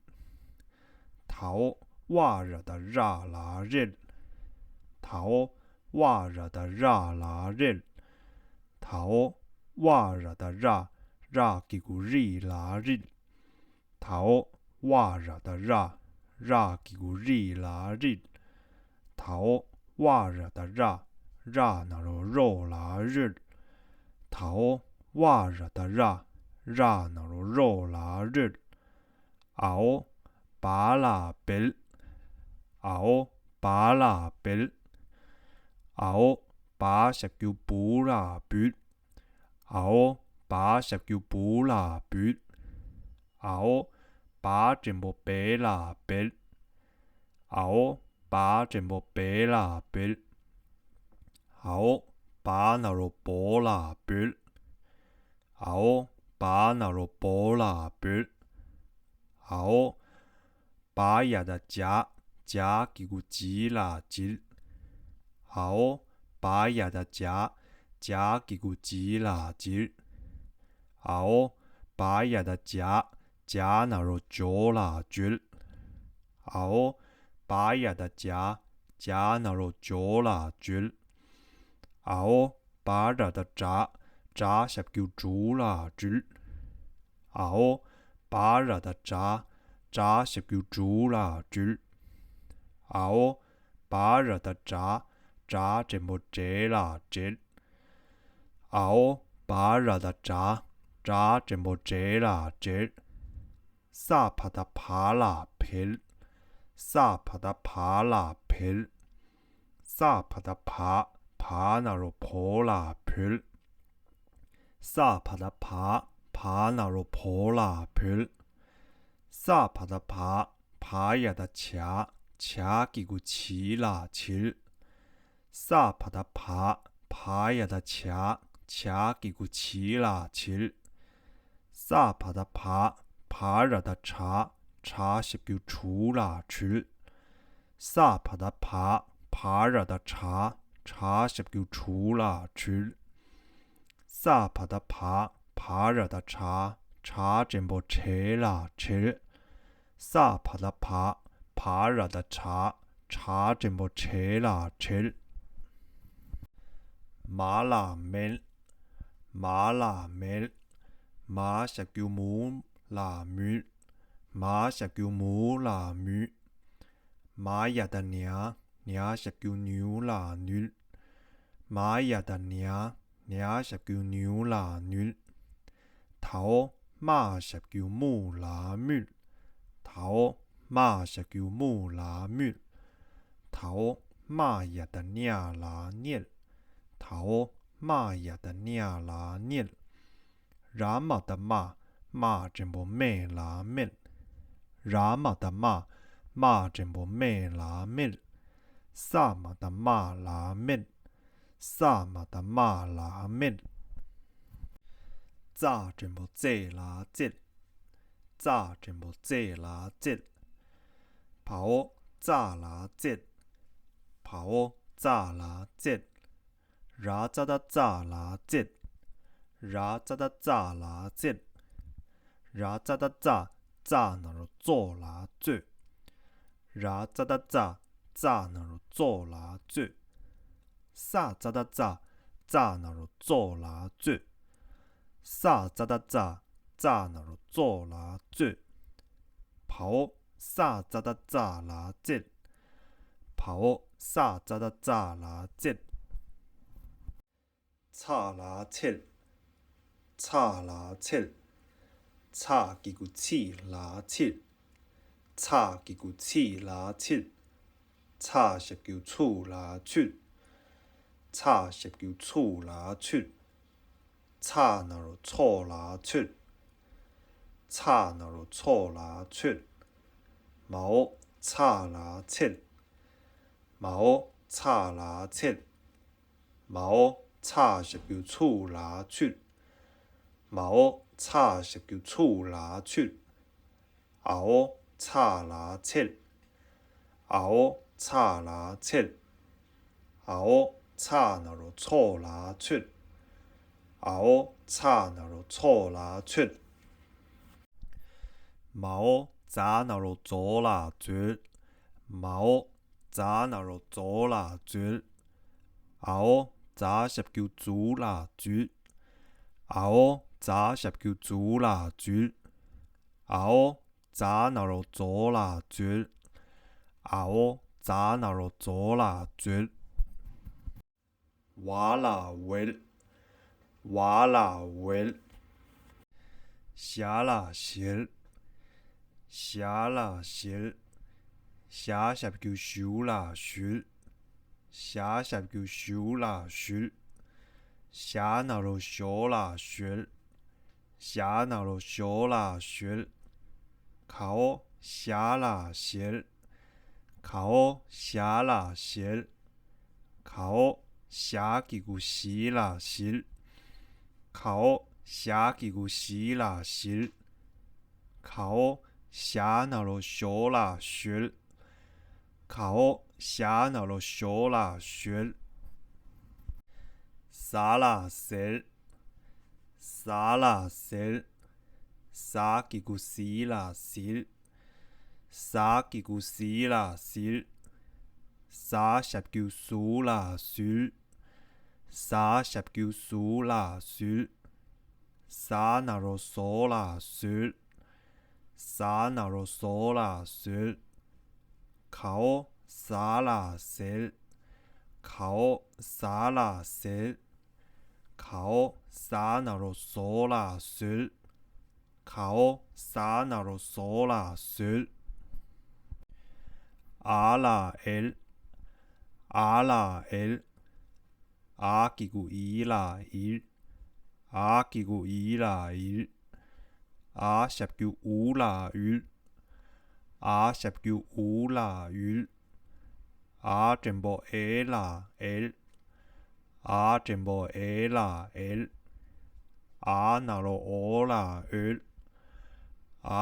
དའོ་ཝ་ར་བཏགས་ར་ལ་རེལ། དའོ་ཝ་ར་བཏགས་ར་ལ་རེལ། དའོ་ཝ་ར་བཏགས་ར། ར་གི་གུ་རི་ལ་རིལ། དའོ་ཝ་ར་བཏགས་ར། ར་གི་གུ་རི་ལ་རིལ། དའོ་ཝ་ར་བཏགས་ར། ར་ན་རོ་རོ་ལ་རོལ། དའོ་ཝ་ར་བཏགས་ར། ར་ན་རོ་རོ་ལ་རོལ། འའོ་བ་ལ་བེལ། འའོ་བ་ལ་བེལ། འའོ་བ་ཞབས་ཀྱུ་བུ་ལ་བུལ། འའོ་བ་ཞབས་ཀྱུ་བུ་ལ་བུལ། འའོ་བ་འགྲེང་བུ་བེ་ལ་བེལ། འའོ་བ་འགྲེང་བུ་བེ་ལ་བེལ། འའོ་བ་ན་རོ་བོ་ལ་བོལ། འའོ་བ་ན་རོ་བོ་ལ་བོལ། འའོ་བ་ཡ་བཏགས་བྱ། བྱ་གི་གུ་བྱི་ལ་བྱིལ། འའོ་བ་ཡ་བཏགས་བྱ། བྱ་གི་གུ་བྱི་ལ་བྱིལ། འའོ་བ་ཡ་བཏགས་བྱ། བྱ་ན་རོ་བྱོ་ལ་བྱོལ། འའོ་བ་ཡ་བཏགས་བྱ། བྱ་ན་རོ་བྱོ་ལ་བྱོལ། འའོ་བ་ར་བཏགས་བྲ། བྲ་ཞབས་ཀྱུ་བྲུ་ལ་བྲུལ། འའོ་བ་ར་བཏགས་བྲ། བྲ་ཞབས་ཀྱུ་བྲུ་ལ་བྲུལ། འའོ་བ་ར་བཏགས་བྲ། བྲ་འགྲེང་བུ་བྲེ་ལ་བྲེལ། འའོ་བ་ར་བཏགས་བྲ། བྲ་འགྲེང་བུ་བྲེ་ལ་བྲེལ། ས་བ་བཏགས་བ་ལ་བེལ། ས་བ་བཏགས་བ་ལ་བེལ། ས་བ་བཏགས་བ། བ་ན་རོ་བོ་ལ་བོལ། ས་བ་བཏགས་བ། བ་ན་རོ་བོ་ལ་བོལ། ས་བ་བཏགས་བ། བ་ཡ་བཏགས་བྱ། བྱ་གི་གུ་བྱི་ལ་བྱིལ། ས་བ་བཏགས་བ། བ་ཡ་བཏགས་བྱ། བྱ་གི་གུ་བྱི་ལ་བྱིལ། ས་བ་བཏགས་བ། བ་ར་བཏགས་བྲ། བྲ་ཞབས་ཀྱུ་བྲུ་ལ་བྲུལ། ས་བ་བཏགས་བ། བ་ར་བཏགས་བྲ། བྲ་ཞབས་ཀྱུ་བྲུ་ལ་བྲུལ། ས་བ་བཏགས་བ། བ་ར་བཏགས་བྲ། བྲ་འགྲེང་བུ་བྲེ་ལ་བྲེལ། ས་བ་བཏགས་བ། བ་ར་བཏགས་བྲ། བྲ་འགྲེང་བུ་བྲེ་ལ་བྲེལ། མ་ལ་མེལ། མ་ལ་མེལ། མ་ཞབས་ཀྱུ་མུ་ལ་མུལ། མ་ཞབས་ཀྱུ་མུ་ལ་མུལ། མ་ཡ་བཏགས་མྱ། མྱ་ཞབས་ཀྱུ་མྱུ་ལ་མྱུལ། མ་ཡ་བཏགས་མྱ། མྱ་ཞབས་ཀྱུ་མྱུ་ལ་མྱུལ། དའོ་མ་ཞབས་ཀྱུ་མུ་ལ་མུལ། དའོ་མ་ཞབས་ཀྱུ་མུ་ལ་མུལ། དའོ་མ་ཡ་བཏགས་མྱ་ལ་མྱལ། དའོ་མ་ཡ་བཏགས་མྱ་ལ་མྱལ། ར་མ་བཏགས་རྨ། རྨ་འགྲེང་བུ་རྨེ་ལ་རྨེལ། ར་མ་བཏགས་རྨ། རྨ་འགྲེང་བུ་རྨེ་ལ་རྨེལ། ས་མ་བཏགས་སྨ་ལ་སྨད། ས་མ་བཏགས་སྨ་ལ་སྨད། ཙ་འགྲེང་བུ་ཙེ་ལ་ཙེལ། ཙ་འགྲེང་བུ་ཙེ་ལ་ཙེལ། བའོ་ཙ་ལ་ཙེད། བའོ་ཙ་ལ་ཙེད། ར་ཙ་བཏགས་རྩ་ལ་རྩེད། ར་ཙ་བཏགས་རྩ་ལ་རྩེད། ར་ཙ་བཏགས་རྩ། རྩ་ན་རོ་རྩོ་ལ་རྩོད། ར་ཙ་བཏགས་རྩ། ཙ་ན་རོ་ཙོ་ལ་ཙོད། ས་ཙ་ད་ཙ། ཙ་ན་རོ་ཙོ་ལ་ཙོད། ས་ཙ་ད་ཙ། ཙ་ན་རོ་ཙོ་ལ་ཙོད། བའོ། ས་ཙ་ད་ཙ་ལ་ཙེད། བའོ། ས་ཙ་ད་ཙ་ལ་ཙེད། ཚ་ལ་ཚེལ། ཚ་ལ་ཚེལ། ཚ་གི་གུ་ཚི་ལ་ཚིལ། ཚ་གི་གུ་ཚི་ལ་ཚིལ། ཚ་ཞབས་ཀྱུ་ཚུ་ལ་ཚུལ། ཚ་ཞབས་ཀྱུ་ཚུ་ལ་ཚུལ། ཚ་ན་རོ་ཚོ་ལ་ཚོད། ཚ་ན་རོ་ཚོ་ལ་ཚོད། མའོ། ཚ་ལ་ཚེལ། མའོ། ཚ་ལ་ཚེལ། མའོ། ཚ་ཞབས་ཀྱུ་ཚུ་ལ་ཚུལ། མའོ། ཚ་ཞབས་ཀྱུ་ཚུ་ལ་ཚུལ། ཨའོ། ཚ་ལ་ཚེལ། ཨའོ། ཚ་ལ་ཚེལ། ཨའོ། ཚ་ན་རོ་ཚོ་ལ་ཚོད། ཨའོ། ཚ་ན་རོ་ཚོ་ལ་ཚོད། མའོ། ཛ་ན་རོ་ཛོ་ལ་ཛོལ། མའོ། ཛ་ན་རོ་ཛོ་ལ་ཛོལ། ཨའོ། ཛ་ཞབས་ཀྱུ་ཛུ་ལ་ཛུལ། ཨའོ། ཛ་ཞབས་ཀྱུ་ཛུ་ལ་ཛུལ། ཨའོ། ཛ་ན་རོ་ཛོ་ལ་ཛོལ། ཨའོ། ཛ་ན་རོ་ཛོ་ལ་ཛོལ། ཝ་ལ་ཝེལ། ཝ་ལ་ཝེལ། ཞ་ལ་ཞལ། ཞ་ལ་ཞལ། ཞ་ཞབས་ཀྱུ་ཞུ་ལ་ཞུལ། ཞ་ཞབས་ཀྱུ་ཞུ་ལ་ཞུལ། ཞ་ན་རོ་ཞོ་ལ་ཞོལ། ཞ་ན་རོ་ཞོ་ལ་ཞོལ། གའོ། ཞ་ལ་ཞལ། གའོ། ཞ་ལ་ཞལ། གའོ། ཞ་གི་གུ་ཞི་ལ་ཞིལ། གའོ། ཞ་གི་གུ་ཞི་ལ་ཞིལ། གའོ། ཞ་ན་རོ་ཞོ་ལ་ཞོལ། གའོ། ཞ་ན་རོ་ཞོ་ལ་ཞོལ། ཟ་ལ་ཟེལ། ཟ་ལ་ཟེལ། ཟ་གི་གུ་ཟི་ལ་ཟིལ། ཟ་གི་གུ་ཟི་ལ་ཟིལ། ཟ་ཞབས་ཀྱུ་ཟུ་ལ་ཟུལ། ཟ་ཞབས་ཀྱུ་ཟུ་ལ་ཟུལ། ཟ་ན་རོ་ཟོ་ལ་ཟོལ། ཟ་ན་རོ་ཟོ་ལ་ཟོལ། གའོ། ཟ་ལ་ཟེལ། གའོ། ཟ་ལ་ཟེལ། གའོ། ཟ་ན་རོ་ཟོ་ལ་ཟོལ། གའོ། ཟ་ན་རོ་ཟོ་ལ་ཟོལ། ཨ་ལ་ཨེལ། ཨ་ལ་ཨེལ། ཨ་གི་གུ་ཨི་ལ་ཨིལ། ཨ་གི་གུ་ཨི་ལ་ཨིལ། ཨ་ཞབས་ཀྱུ་ཨུ་ལ་ཨུལ། ཨ་ཞབས་ཀྱུ་ཨུ་ལ་ཨུལ། ཨ་འགྲེང་བུ་ཨེ་ལ་ཨེལ། ཨ་འགྲེང་བུ་ཨེ་ལ་ཨེལ། ཨ་ན་རོ་ཨོ་ལ་ཨོལ།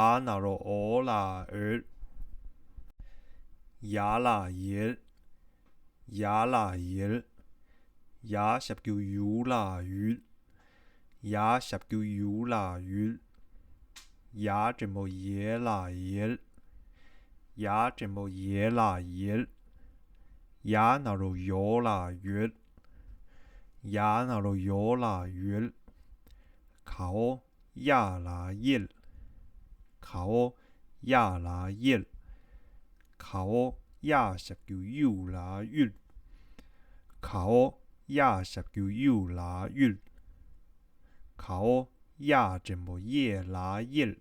ཨ་ན་རོ་ཨོ་ལ་ཨོལ། ཡ་ལ་ཡལ། ཡ་ལ་ཡལ། ཡ་ཞབས་ཀྱུ་ཡུ་ལ་ཡུལ། ཡ་ཞབས་ཀྱུ་ཡུ་ལ་ཡུལ། ཡ་འགྲེང་བུ་ཡེ་ལ་ཡེལ། ཡ་འགྲེང་བུ་ཡེ་ལ་ཡེལ། ཡ་ན་རོ་ཡོ་ལ་ཡོལ། ཡ་ན་རོ་ཡོ་ལ་ཡོལ། གའོ། ཡ་ལ་ཡེལ། གའོ། ཡ་ལ་ཡེལ། གའོ། ཡ་ཞབས་ཀྱུ་ཡུ་ལ་ཡུལ། གའོ། ཡ་ཞབས་ཀྱུ་ཡུ་ལ་ཡུལ། གའོ། ཡ་འགྲེང་བུ་ཡེ་ལ་ཡེལ།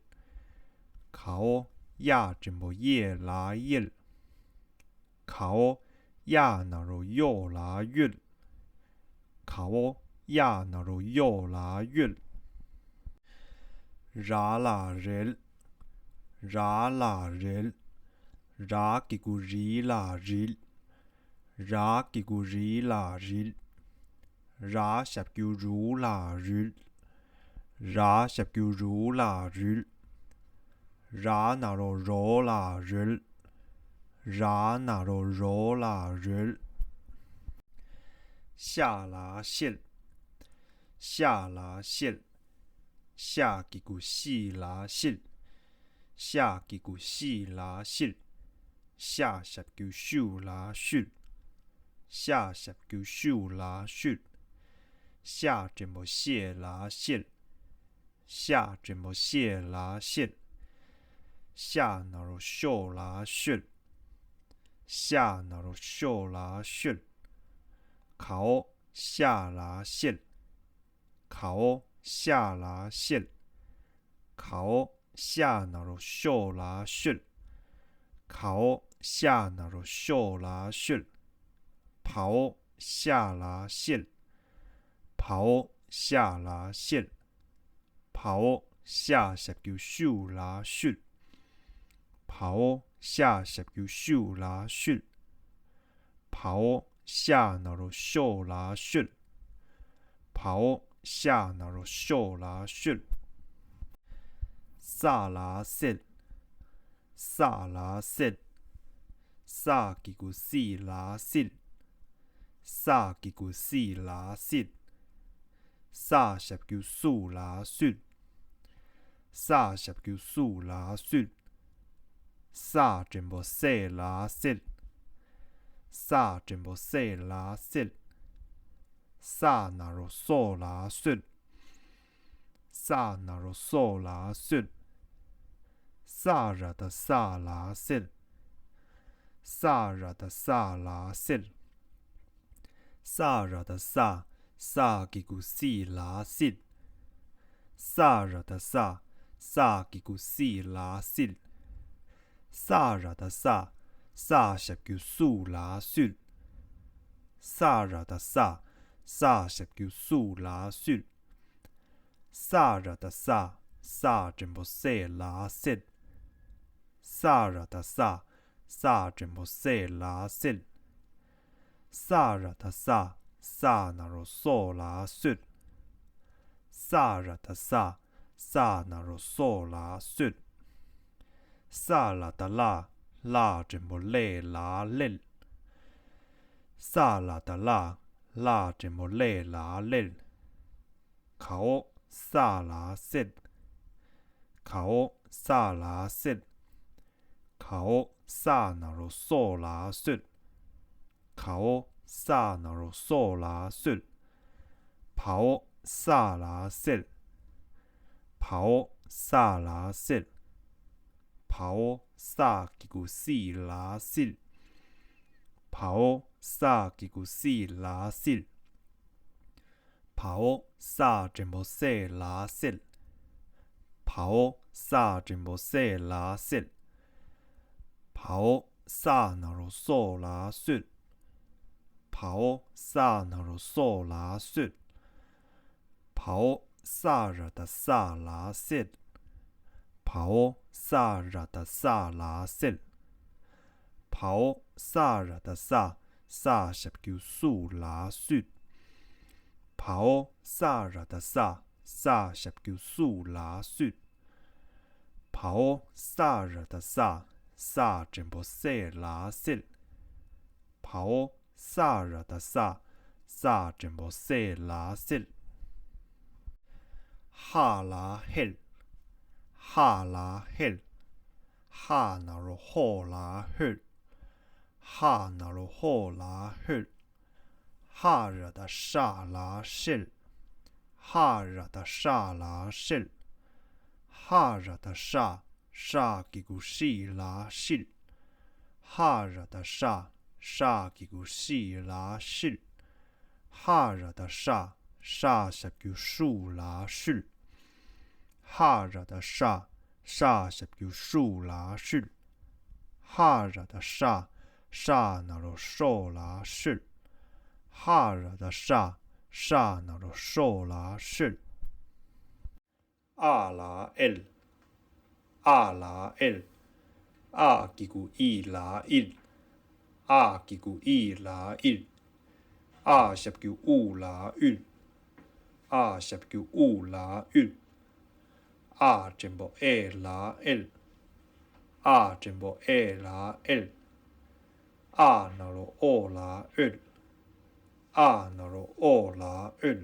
གའོ། ཡ་འགྲེང་བུ་ཡེ་ལ་ཡེལ། གའོ། ཡ་ན་རོ་ཡོ་ལ་ཡོལ། གའོ། ཡ་ན་རོ་ཡོ་ལ་ཡོལ། ར་ལ་རལ། ར་ལ་རལ། ར་གི་གུ་རི་ལ་རིལ། ར་གི་གུ་རི་ལ་རིལ། ར་ཞབས་ཀྱུ་རུ་ལ་རུལ། ར་ཞབས་ཀྱུ་རུ་ལ་རུལ། ར་ན་རོ་རོ་ལ་རོལ། ར་ན་རོ་རོ་ལ་རོལ། ཤ་ལ་ཤེལ། ཤ་ལ་ཤེལ། ཤ་གི་གུ་ཤི་ལ་ཤིལ། ཤ་གི་གུ་ཤི་ལ་ཤིལ། ཤ་ཞབས་ཀྱུ་ཤུ་ལ་ཤུད། ཤ་ཞབས་ཀྱུ་ཤུ་ལ་ཤུད། ཤ་འགྲེང་བུ་ཤེ་ལ་ཤེད། ཤ་འགྲེང་བུ་ཤེ་ལ་ཤེད། ཤ་ན་རོ་ཤོ་ལ་ཤོད། ཤ་ན་རོ་ཤོ་ལ་ཤོད། གའོ་ཤ་ལ་ཤེད། གའོ་ཤ་ལ་ཤེད། གའོ་ཤ་ན་རོ་ཤོ་ལ་ཤོད། གའོ་ཤ་ན་རོ་ཤོ་ལ་ཤོད། བའོ་ཤ་ལ་ཤེད། བའོ་ཤ་ལ་ཤེད། བའོ་ཤ་ཞབས་ཀྱུ་ཤུ་ལ་ཤུད། བའོ་ཤ་ཞབས་ཀྱུ་ཤུ་ལ་ཤུད། བའོ་ཤ་ན་རོ་ཤོ་ལ་ཤོད། བའོ་ཤ་ན་རོ་ཤོ་ལ་ཤོད། ས་ལ་སད། ས་ལ་སད། ས་གི་གུ་སི་ལ་སིད། ས་གི་གུ་སི་ལ་སིད། ས་ཞབས་ཀྱུ་སུ་ལ་སུད། ས་ཞབས་ཀྱུ་སུ་ལ་སུད། ས་འགྲེང་བུ་སེ་ལ་སེད། ས་འགྲེང་བུ་སེ་ལ་སེད། ས་ན་རོ་སོ་ལ་སོད། ས་ན་རོ་སོ་ལ་སོད། ས་ར་བཏགས་སྲ་ལ་སྲེད། ས་ར་བཏགས་སྲ་ལ་སྲེད། ས་ར་བཏགས་སྲ། ས་གི་གུ་སི་ལ་སྲིད། ས་ར་བཏགས་སྲ། ས་གི་གུ་སི་ལ་སྲིད། ས་ར་བཏགས་སྲ། ས་ཞབས་ཀྱུ་སུ་ལ་སུད། ས་ར་བཏགས་སྲ། ས་ཞབས་ཀྱུ་སུ་ལ་སུད། ས་ར་བཏགས་སྲ། ས་འགྲེང་བུ་སེ་ལ་སེད། ས་ར་བཏགས་སྲ། ས་འགྲེང་བུ་སེ་ལ་སེད། ས་ར་བཏགས་སྲ། ས་ན་རོ་སོ་ལ་སོད། ས་ར་བཏགས་སྲ། ས་ན་རོ་སོ་ལ་སོད། ས་ལ་བཏགས་སླ། སླ་འགྲེང་བུ་སླེ་ལ་སླེད། ས་ལ་བཏགས་སླ། སླ་འགྲེང་བུ་སླེ་ལ་སླེད། གའོ་ས་ལ་སེད། གའོ་ས་ལ་སེད། གའོ་ས་ན་རོ་སོ་ལ་སོད། གའོ་ས་ན་རོ་སོ་ལ་སོད། བའོ་ས་ལ་སེད། བའོ་ས་ལ་སེད། བའོ་ས་གི་གུ་སི་ལ་སིད། བའོ་ས་གི་གུ་སི་ལ་སིད། བའོ་ས་འགྲེང་བུ་སེ་ལ་སེད། བའོ་ས་འགྲེང་བུ་སེ་ལ་སེད། བའོ་ས་ན་རོ་སོ་ལ་སོད། བའོ་ས་ན་རོ་སོ་ལ་སོད། བའོ་ས་ར་བཏགས་སྲ་ལ་སེད། བའོ་ས་ར་བཏགས་སྲ་ལ་སེད། བའོ་ས་ར་བཏགས་སྲ། ས་ཞབས་ཀྱུ་སུ་ལ་སུད། བའོ་ས་ར་བཏགས་སྲ། ས་ཞབས་ཀྱུ་སུ་ལ་སུད། བའོ་ས་ར་བཏགས་སྲ། ས་འགྲེང་བུ་སེ་ལ་སེད། བའོ་ས་ར་བཏགས་སྲ། ས་འགྲེང་བུ་སེ་ལ་སེད། ཧ་ལ་ཧེད། ཧ་ལ་ཧེད། ཧ་ན་རོ་ཧོ་ལ་ཧོད། ཧ་ན་རོ་ཧོ་ལ་ཧོད། ཧ་ར་བཏགས་ཧྲ་ལ་ཧྲེད། ཧ་ར་བཏགས་ཧྲ་ལ་ཧྲེད། ཧ་ར་བཏགས་ཧྲ། ཧྲ་གི་གུ་ཧྲི་ལ་ཧྲིད། ཧ་ར་བཏགས་ཧྲ། ཧྲ་གི་གུ་ཧྲི་ལ་ཧྲིད། ཧ་ར་བཏགས་ཧྲ། ཧྲ་ཞབས་ཀྱུ་ཧྲུ་ལ་ཧྲུལ། ཧ་ར་བཏགས་ཧྲ། ཧྲ་ཞབས་ཀྱུ་ཧྲུ་ལ་ཧྲུལ། ཧ་ར་བཏགས་ཧྲ། ཧྲ་ན་རོ་ཧྲོ་ལ་ཧྲོད། ཧ་ར་བཏགས་ཧྲ། ཧྲ་ན་རོ་ཧྲོ་ལ་ཧྲོད། ཨ་ལ་ཨེལ། ཨ་ལ་ཨེལ། ཨ་གི་གུ་ཨི་ལ་ཨིལ། ཨ་གི་གུ་ཨི་ལ་ཨིལ། ཨ་ཞབས་ཀྱུ་ཨུ་ལ་ཨུལ། ཨ་ཞབས་ཀྱུ་ཨུ་ལ་ཨུལ། ཨ་འགྲེང་བུ་ཨེ་ལ་ཨེལ། ཨ་འགྲེང་བུ་ཨེ་ལ་ཨེལ། ཨ་ན་རོ་ཨོ་ལ་ཨོལ། ཨ་ན་རོ་ཨོ་ལ་ཨོལ།